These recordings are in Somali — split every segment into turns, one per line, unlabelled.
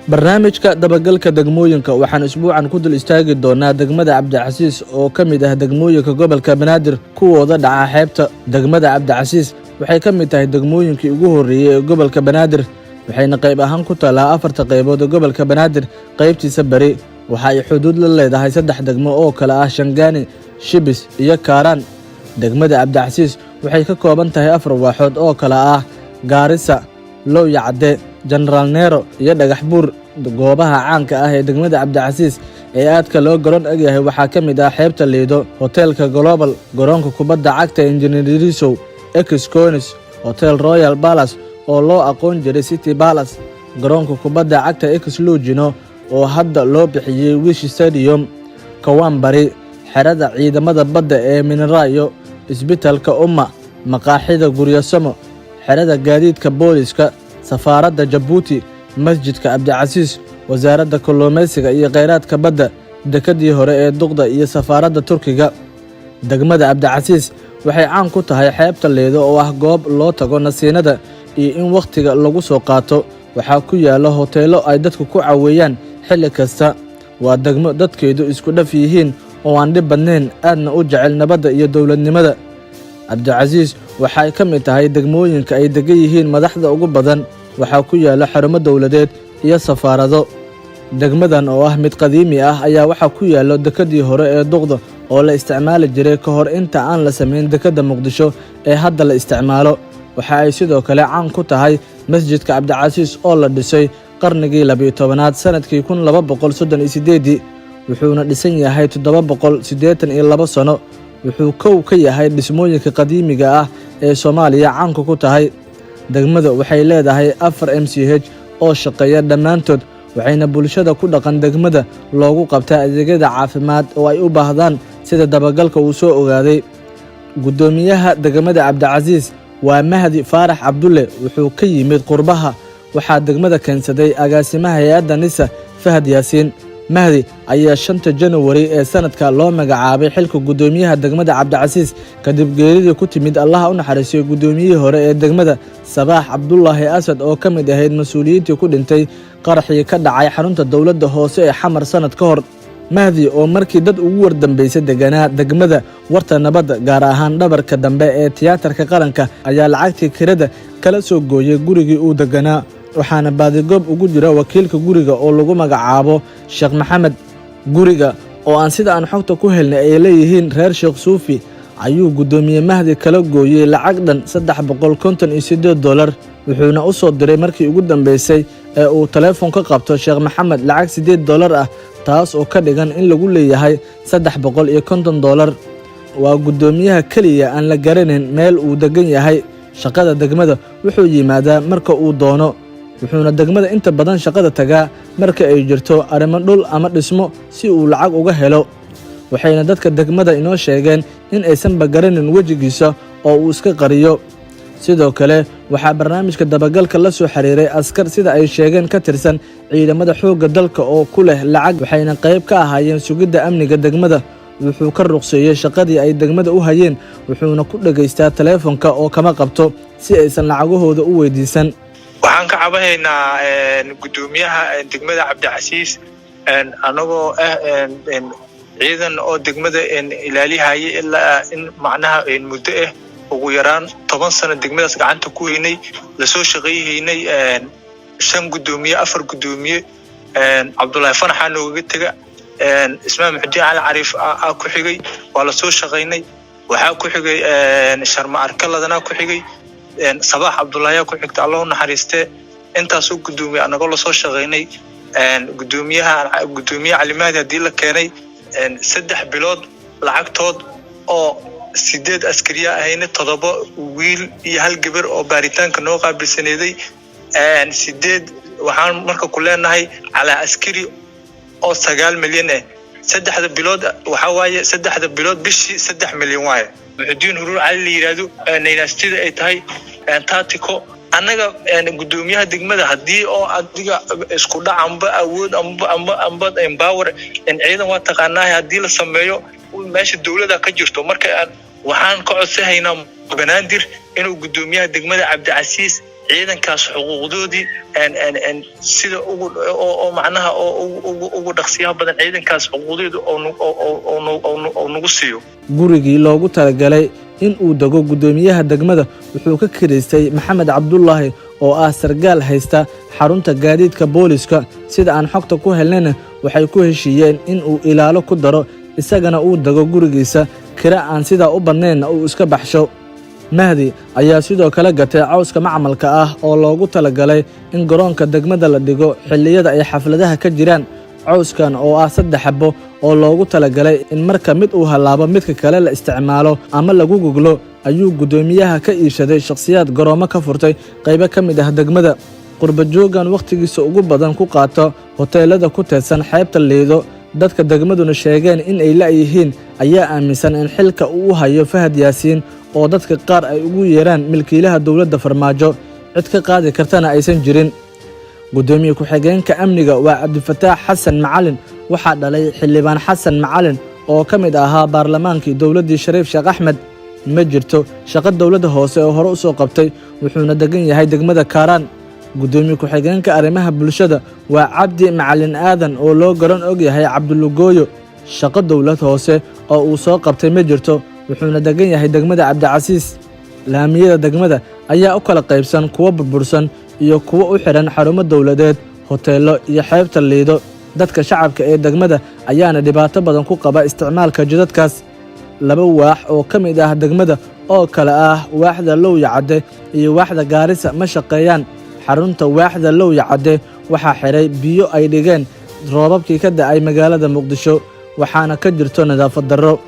Barnaamijka dabagalka degmooyinka waxaan isbuucan ku dul istaagi doonaa degmada Cabdicasiis oo ka mid ah degmooyinka gobolka Banaadir kuwooda dhaca xeebta. Degmada Cabdicasiis waxay ka mid tahay degmooyinkii ugu horreeyey ee gobolka Banaadir, waxayna qayb ahaan ku taalaa afarta qaybood ee gobolka Banaadir. Qaybtiisa bari waxa ay xuduud la leedahay saddex degmo oo kale ah Shangaani, Shibis iyo Kaaraan. Degmada Cabdicasiis waxay ka kooban tahay afar waaxood oo kale ah Gaarisa, Lowya Cadde, Jenaraal Neero iyo Dhagax Buur. Goobaha caanka ah ee degmada Cabdicasiis ee aadka loo garan ogyahay waxaa ka mid ah xeebta Liido, hoteelka Global, garoonka kubadda cagta Injineer Yariisow, Ex Conis, Hotel Royal Palace oo loo aqoon jiray City Palace, garoonka kubadda cagta Ex Lugino oo hadda loo bixiyey Wish Stadium, Kawambari, xerada ciidamada badda ee Minarayo, isbitalka Umma, maqaaxida Guryasamo, xerada gaadiidka booliska, safaaradda Jabuuti, masjidka Cabdicasiis, wasaaradda kalluumaysiga iyo kheyraadka badda, dekedii hore ee Duqda iyo safaaradda Turkiga. Degmada Cabdicasiis waxay caan ku tahay xeebta Liido oo ah goob loo tago nasiinada iyo in wakhtiga lagu soo qaato. Waxaa ku yaalla hoteello ay dadku ku caweeyaan xilli kasta. Waa degmo dadkeedu isku dhaf yihiin oo aan dhib badnayn, aadna u jecel nabadda iyo dowladnimada. Cabdicasiis waxay ka mid tahay degmooyinka ay degan yihiin madaxda ugu badan. Waxaa ku yaalla xarumo dowladeed iyo safaarado. Degmadan oo ah mid qadiimi ah ayaa waxaa ku yaallo dekedii hore ee Duqda oo la isticmaali jiray ka hor inta aan la samayn dekedda Muqdisho ee hadda la isticmaalo. Waxa ay sidoo kale caan ku tahay masjidka Cabdicasiis oo la dhisay qarnigii 12aad, sanadkii 1238-dii, wuxuuna dhisan yahay 782 sano. Wuxuu kow ka yahay dhismooyinka qadiimiga ah ee Soomaaliya caanka ku tahay. Degmada waxay leedahay afar MCH oo shaqeeya dhammaantood, waxayna bulshada ku dhaqan degmada loogu qabtaa adeegyada caafimaad oo ay u baahdaan, sida dabagalka uu soo ogaaday. Guddoomiyaha degmada Cabdicasiis waa Mahdi Faarax Cabdulle. Wuxuu ka yimid qurbaha. Waxaa degmada keensaday agaasimaha hay-adda NISA, Fahad Yaasiin. Mahdi ayaa 5-ta Janawari ee sanadka loo magacaabay xilka guddoomiyaha degmada Cabdicasiis, kadib geeridii ku timid, Allaha u naxariistay, guddoomiyihii hore ee degmada, Sabaax Cabdulaahi Asad, oo ka mid ahayd mas-uuliyiintii ku dhintay qaraxii ka dhacay xarunta dowladda hoose ee Xamar sanad ka hor. Mahdi oo markii dad ugu wardambeysay deganaa degmada Warta Nabadda, gaar ahaan dhabarka dambe ee Tiyaatarka Qaranka, ayaa lacagtii kirada kala soo gooyey gurigii uu deganaa, waxaana baadigoob ugu jira wakiilka guriga oo lagu magacaabo Sheekh Maxamed. Guriga oo aan sida aan xogta ku helnay ay leeyihiin reer Sheekh Suufi ayuu guddoomiye Mahdi kala gooyey lacag dhan $358, wuxuuna u soo diray markii ugu dambeysay ee uu taleefon ka qabto Sheekh Maxamed lacag $8 ah, taas oo ka dhigan in lagu leeyahay $350. Waa guddoomiyaha keliya aan la garanayn meel uu degan yahay. Shaqada degmada wuxuu yimaadaa marka uu doono, wuxuuna degmada inta badan shaqada tagaa marka ay jirto arrimo dhul ama dhismo si uu lacag uga helo, waxayna dadka degmada inoo sheegeen in aysanba garanin wejigiisa oo uu iska qariyo. Sidoo kale waxaa barnaamijka dabagalka la soo xiriiray askar, sida ay sheegeen ka tirsan ciidamada xoogga dalka oo ku leh lacag, waxayna qayb ka ahaayeen sugidda amniga degmada. Wuxuu ka ruqseeyey shaqadii ay degmada u hayeen, wuxuuna ku dhegaystaa taleefonka oo kama qabto si aysan lacagahooda u weydiisan.
Waxaan ka cabahaynaa guddoomiyaha degmada Cabdicasiis, anagoo ah ciidan oo degmada ilaalihaya ilaa in macnaha muddo ah, ugu yaraan 10 sano degmadaas gacanta ku haynay, lasoo shaqayhaynay shan guddoomiye, afar guddoomiye. Cabdullaahi Fanaxaa noogaga tega, Ismaan Muxudiin Cali Cariif aa ku xigay, waa lasoo shaqaynay. Waxaa ku xigay Sharma Arkaladana ku xigay, Sabaax Cabdullaahiyaa ku xigta, Allah u naxariistee. Intaasoo guddoomiye anagoo lasoo shaqaynay, guddoomiyaha, guddoomiye Calimaadi haddii la keenay 3 bilood lacagtood oo sideed askariya ahayna, toddoba wiil iyo hal gabar oo baaritaanka noo qaabilsaneeday, sideed. Waxaan marka ku leenahay calaa askari oo 9 milyan ah saddexda bilood. Waxaa waaye saddexda bilood bishii 3 milyan waaye. Muxudiin Huruur Cali la yidhaahdo, naynastida ay tahay Tatiko. Annaga guddoomiyaha degmada haddii oo adiga isku dhac amba awood amba empower ciidan, waa taqaanaahay, haddii la sameeyo meesha dowladda ka jirto. Marka waxaan ka codsahaynaa Banaadir inuu guddoomiyaha degmada Cabdicasiis Ciidankaas xuquuqdoodii sida ugu oo macnaha oo ugu dhaqsiyaha badan ciidankaas xuquuqdooda oo nagu siiyo.
Gurigii loogu talagalay in uu dego guddoomiyaha degmada wuxuu ka kiraystay Maxamed Cabdulaahi oo ah sargaal haysta xarunta gaadiidka booliska. Sida aan xogta ku helnayna, waxay ku heshiiyeen in uu ilaalo ku daro, isagana uu dego gurigiisa, kira aan sidaa u badnaynna uu iska baxsho. Mahdi ayaa sidoo kale gatay cawska macmalka ah oo loogu talagalay in garoonka degmada la dhigo xilliyada ay xafladaha ka jiraan. Cawskan oo ah 3 xabo oo loogu talagalay in marka mid uu hallaabo midka kale la isticmaalo ama lagu goglo, ayuu guddoomiyaha ka iibsaday shakhsiyaad garoomo ka furtay qaybo ka mid ah degmada. Qurbajoogan wakhtigiisa ugu badan ku qaato hoteelada ku teedsan xeebta Liido, dadka degmaduna sheegeen in ay la'yihiin, ayaa aaminsan in xilka uu u hayo Fahad Yaasiin, oo dadka qaar ay ugu yeeraan milkiilaha dowladda Farmaajo, cid ka qaadi kartana aysan jirin. Guddoomiye ku-xigeenka amniga waa Cabdifataax Xasan Macalin. Waxaa dhalay Xildhibaan Xasan Macalin oo ka mid ahaa baarlamaankii dowladdii Shariif Sheekh Axmed. Ma jirto shaqo dowladda hoose oo hore u soo qabtay, wuxuuna degan yahay degmada Kaaraan. Guddoomiye ku-xigeenka arrimaha bulshada waa Cabdi Macalin Aadan oo loo garan og yahay Cabdulugooyo. Shaqo dowlad hoose oo uu soo qabtay ma jirto, wuxuuna degan yahay degmada Cabdicasiis. Laamiyada degmada ayaa u kala qaybsan kuwo burbursan iyo kuwo u xidhan xarumo dowladeed, hoteello iyo xeebta Liido. Dadka shacabka ee degmada ayaana dhibaato badan ku qaba isticmaalka jidadkaas. Laba waax oo ka mid ah degmada oo kale ah waaxda Lowya Cadde iyo waaxda Gaarisa ma shaqeeyaan. Xarunta waaxda Lowya Cadde waxaa xidhay biyo ay dhigeen roobabkii ka da'ay magaalada Muqdisho, waxaana ka jirto nadaafad darro.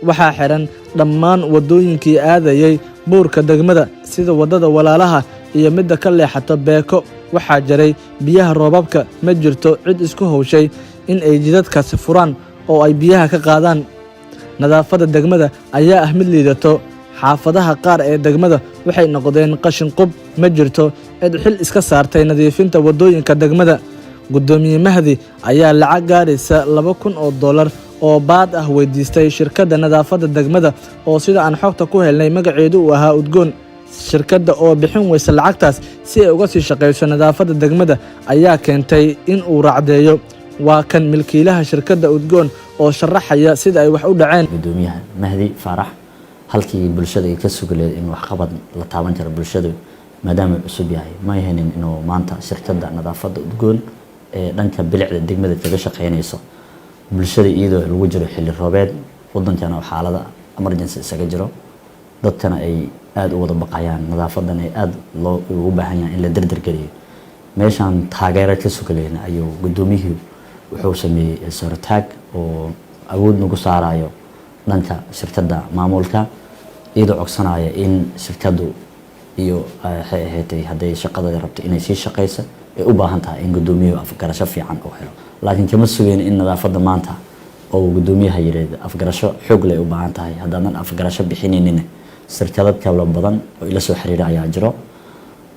Waxaa xidhan dhammaan waddooyinkii aadayey buurka degmada, sida waddada Walaalaha iyo midda ka leexato Beeko. Waxaa jaray biyaha roobabka. Ma jirto cid isku howshay in ay jidadkaasi furaan oo ay biyaha ka qaadaan. Nadaafadda degmada ayaa ah mid liidato. Xaafadaha qaar ee degmada waxay noqdeen qashin qub. Ma jirto cid xil iska saartay nadiifinta waddooyinka degmada. Guddoomiye Mahdi ayaa lacag gaaraysa $2,000 oo baad ah weydiistay shirkadda nadaafadda degmada, oo sida aan xogta ku helnay magaceedu uu ahaa Udgoon. Shirkadda oo bixin weysa lacagtaas si ay uga sii shaqayso nadaafadda degmada ayaa keentay in uu raacdeeyo. Waa kan milkiilaha shirkadda Udgoon oo sharaxaya sida ay wax u dhaceen.
Gudoomiyaha Mahdi Faarax, halkii bulshada ay ka sugi in waxqabad la taaban karo bulshadu, maadaama uu cusub yahay, ma ahanin inuu maanta shirkadda nadaafadda Udgoon ee dhanka bilicda degmada kaga shaqeynayso bulshada, iyadoo lagu jiro xilli roobeed, wadankana oo xaalada emergency isaga jiro, dadkana ay aada u wada baqayaan, nadaafadan ay aada loo ugu baahan yahay in la derdergeliyo, meeshaan taageero ka sugaleyna, ayuu gudoomiyihii wuxuu sameeyey sortaag oo awood nagu saarayo dhanka shirkadda maamulka, iyadoo codsanaya in shirkaddu iyo waxay ahaatay hadday shaqada rabto inay sii shaqeyso, ay u baahan tahay in gudoomiyuhu afgarasho fiican uu helo. Laakiin kama sugeyn in nadaafadda maanta oo gudoomiyaha yidhi afgarasho xoog leh u baahan tahay. Haddaadan afgarasho bixinaynin, shirkado kalo badan oo ila soo xiriira ayaa jiro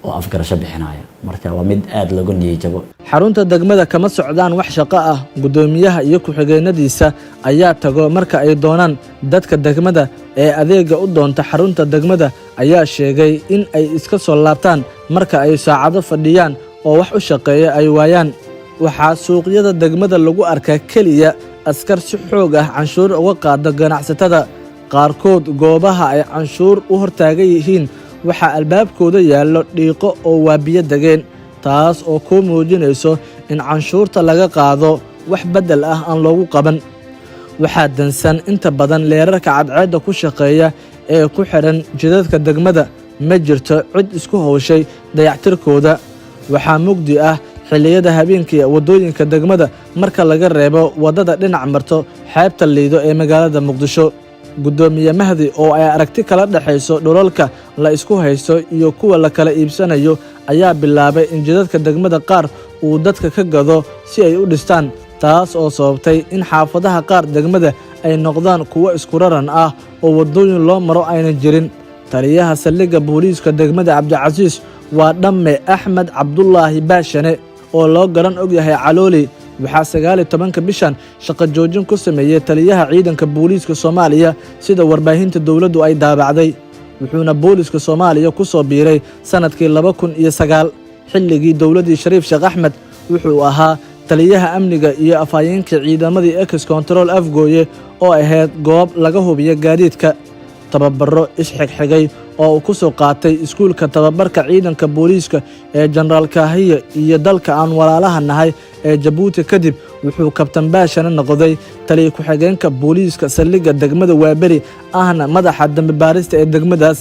oo afgarasho bixinaya. Marka waa mid aada looga niyey jabo.
Xarunta degmada kama socdaan wax shaqo ah. Guddoomiyaha iyo ku-xigeenadiisa ayaa tago marka ay doonaan. Dadka degmada ee adeega u doonta xarunta degmada ayaa sheegay in ay iska soo laabtaan marka ay saacado fadhiyaan oo wax u shaqeeya ay waayaan. Waxaa suuqyada degmada lagu arkaa keliya askar si xoog ah canshuur uga qaada ganacsatada qaarkood. Goobaha ay canshuur u hortaagan yihiin waxaa albaabkooda yaallo dhiiqo oo waa biyo degeen, taas oo kuu muujinayso in canshuurta laga qaado wax beddel ah aan loogu qaban. Waxaa dansan inta badan leerarka cadceedda ku shaqeeya ee ku xidhan jidadka degmada. Ma jirto cid isku howshay dayactirkooda. Waxaa mugdi ah xilliyada habeenkii waddooyinka degmada, marka laga reebo waddada dhinac marto xeebta Liido ee magaalada Muqdisho. Guddoomiye Mahdi oo ay aragti kala dhexayso dhulalka la isku haysto iyo kuwa la kala iibsanayo ayaa bilaabay in jidadka degmada qaar uu dadka ka gado si ay u dhistaan, taas oo sababtay in xaafadaha qaar degmada ay noqdaan kuwo isku raran ah oo waddooyin loo maro aynan jirin. Taliyaha saldhigga booliiska degmada Cabdicasiis waa Dhamme Axmed Cabdulaahi Baashane oo loo garan og yahay Calooli. Waxaa 19-ka bishan shaqo joojin ku sameeyey taliyaha ciidanka booliiska Soomaaliya, sida warbaahinta dowladdu ay daabacday. Wuxuuna booliska Soomaaliya ku soo biiray sannadkii 2009. Xilligii dowladdii Shariif Sheekh Axmed wuxuu ahaa taliyaha amniga iyo afhayeenka ciidamadii Ex Control Afgooye, oo ahayd goob laga hubiyo gaadiidka. Tababaro isxigxigay oo uu ku soo qaatay iskuulka tababarka ciidanka booliiska ee Jenaraal Kaahiye iyo dalka aan walaalaha nahay ee Jabuuti kadib, wuxuu Kabtan Baashane noqday taliya ku-xigeenka booliiska saldhigga degmada Waaberi, ahna madaxa dambi baarista ee degmadaas.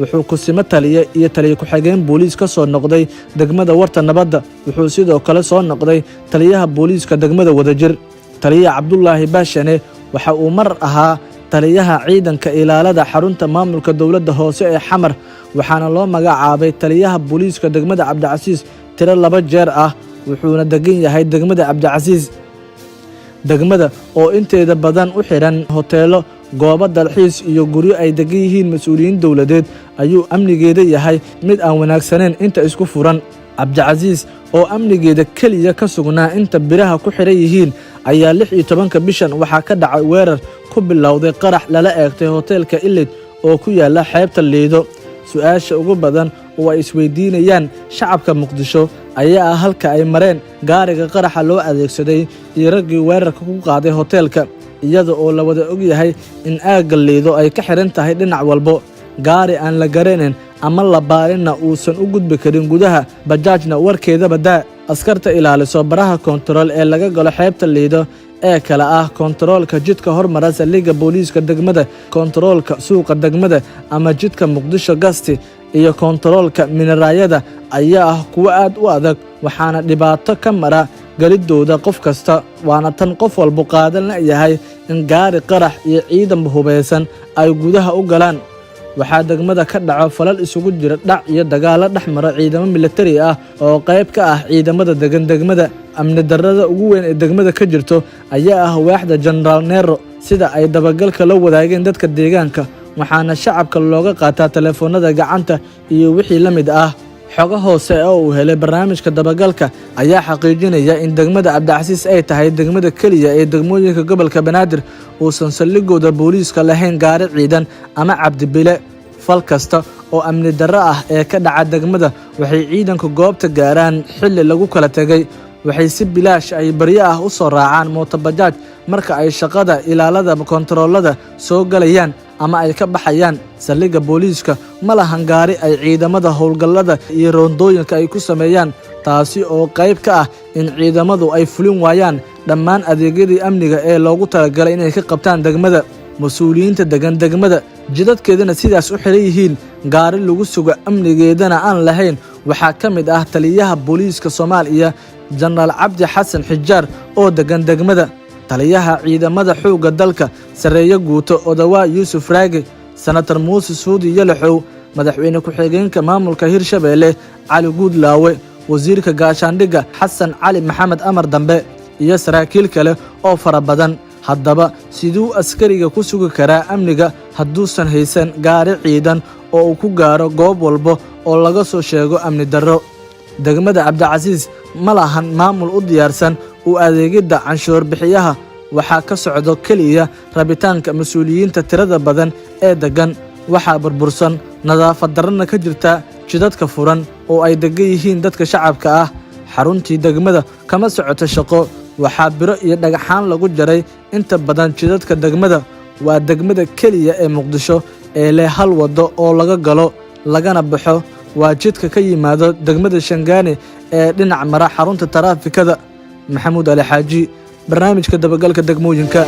Wuxuu kusimo taliye iyo taliya ku-xigeen booliis ka soo noqday degmada Warta Nabadda. Wuxuu sidoo kale soo noqday taliyaha booliiska degmada Wadajir. Taliya Cabdulaahi Baashane waxa uu mar ahaa taliyaha ciidanka ilaalada xarunta maamulka dowladda hoose ee Xamar, waxaana loo magacaabay taliyaha booliiska degmada Cabdicasiis tiro 2 jeer ah, wuxuuna degan yahay degmada Cabdicasiis. Degmada oo inteeda badan u xidhan hoteelo, goobo dalxiis iyo guryo ay degan yihiin mas-uuliyiin dowladeed ayuu amnigeeda yahay mid aan wanaagsanayn inta isku furan. Cabdicasiis oo amnigeeda keliya ka sugnaa inta biraha ku xidhan yihiin ayaa 16-ka bishan waxaa ka dhacay weerar ku bilowday qarax lala eegtay hoteelka Ilid oo ku yaala xeebta Liido. Su-aasha ugu badan oo ay isweydiinayaan shacabka Muqdisho ayaa ah halka ay mareen gaariga qaraxa loo adeegsaday iyo raggii weerarka ku qaaday hoteelka, iyada oo la wada og yahay in aagga Liido ay ka xidhan tahay dhinac walbo, gaari aan la garanayn ama la baarinna uusan u gudbi karin gudaha, bajaajna warkeedaba daa. Askarta ilaaliso baraha koontarool ee laga galo xeebta Liido ee kale ah koontaroolka jidka hormara saldhigga booliiska degmada, koontaroolka suuqa degmada ama jidka Muqdisho Gasti iyo koontaroolka minaraayada ayaa ah kuwo aad u adag, waxaana dhibaato ka mara gelidooda qof kasta. Waana tan qof walbu qaadan la yahay in gaari qarax iyo ciidanba hubaysan ay gudaha u galaan. Waxaa degmada ka dhaco falal isugu jira dhac iyo dagaallo dhex mara ciidamo militari ah oo qayb ka ah ciidamada degan degmada. Amni darrada ugu weyn ee degmada ka jirto ayaa ah waaxda Jenaraal Nero, sida ay dabagalka la wadaageen dadka deegaanka, waxaana shacabka looga qaataa telefoonada gacanta iyo wixii la mid ah. Xogo hoose oo uu helay barnaamijka dabagalka ayaa xaqiijinaya in degmada Cabdicasiis ay tahay degmada keliya ee degmooyinka gobolka Banaadir uusan saldhigooda booliiska lahayn gaari ciidan ama cabdibile. Fal kasta oo amni darro ah ee ka dhaca degmada waxay ciidanka goobta gaaraan xilli lagu kala tegay. Waxay si bilaash ay baryo ah u soo raacaan mootobajaaj marka ay shaqada ilaalada kontaroolada soo galayaan ama ay ka baxayaan. Saldhigga booliiska ma lahan gaari ay ciidamada howlgallada iyo roondooyinka ay ku sameeyaan, taasi oo qayb ka ah in ciidamadu ay fulin waayaan dhammaan adeegyadii amniga ee loogu talagalay inay ka qabtaan degmada. Mas-uuliyiinta degan degmada, jidadkeedana sidaas u xiran yihiin, gaari lagu sugo amnigeedana aan lahayn, waxaa ka mid ah taliyaha booliiska Soomaaliya Jenaraal Cabdi Xasan Xijaar oo degan degmada, taliyaha ciidamada xoogga dalka Sarreeye Guuto Odawaa Yuusuf Raage, Senator Muuse Suudi Yalaxow, madaxweyne ku-xigeenka maamulka Hirshabeelle Cali Guudlaawe, wasiirka gaashaandhigga Xasan Cali Maxamed Amar Dambe iyo saraakiil kale oo fara badan. Haddaba siduu askariga ku sugi karaa amniga hadduusan haysan gaari ciidan oo uu ku gaaro goob walba oo laga soo sheego amni darro? Degmada Cabdicasiis ma lahan maamul u diyaarsan u adeegidda canshuur bixiyaha. Waxaa ka socdo keliya rabitaanka mas-uuliyiinta tirada badan ee deggan. Waxaa burbursan, nadaafad darrana ka jirta jidadka furan oo ay degan yihiin dadka shacabka ah. Xaruntii degmada kama socoto shaqo. Waxaa biro iyo dhagxaan lagu jaray inta badan jidadka degmada. Waa degmada keliya ee Muqdisho ee leh hal waddo oo laga galo lagana baxo, waa jidka ka yimaado degmada Shangaani ee dhinac mara xarunta taraafikada. Maxamuud Ali Xaaji, barnaamijka dabagalka degmooyinka.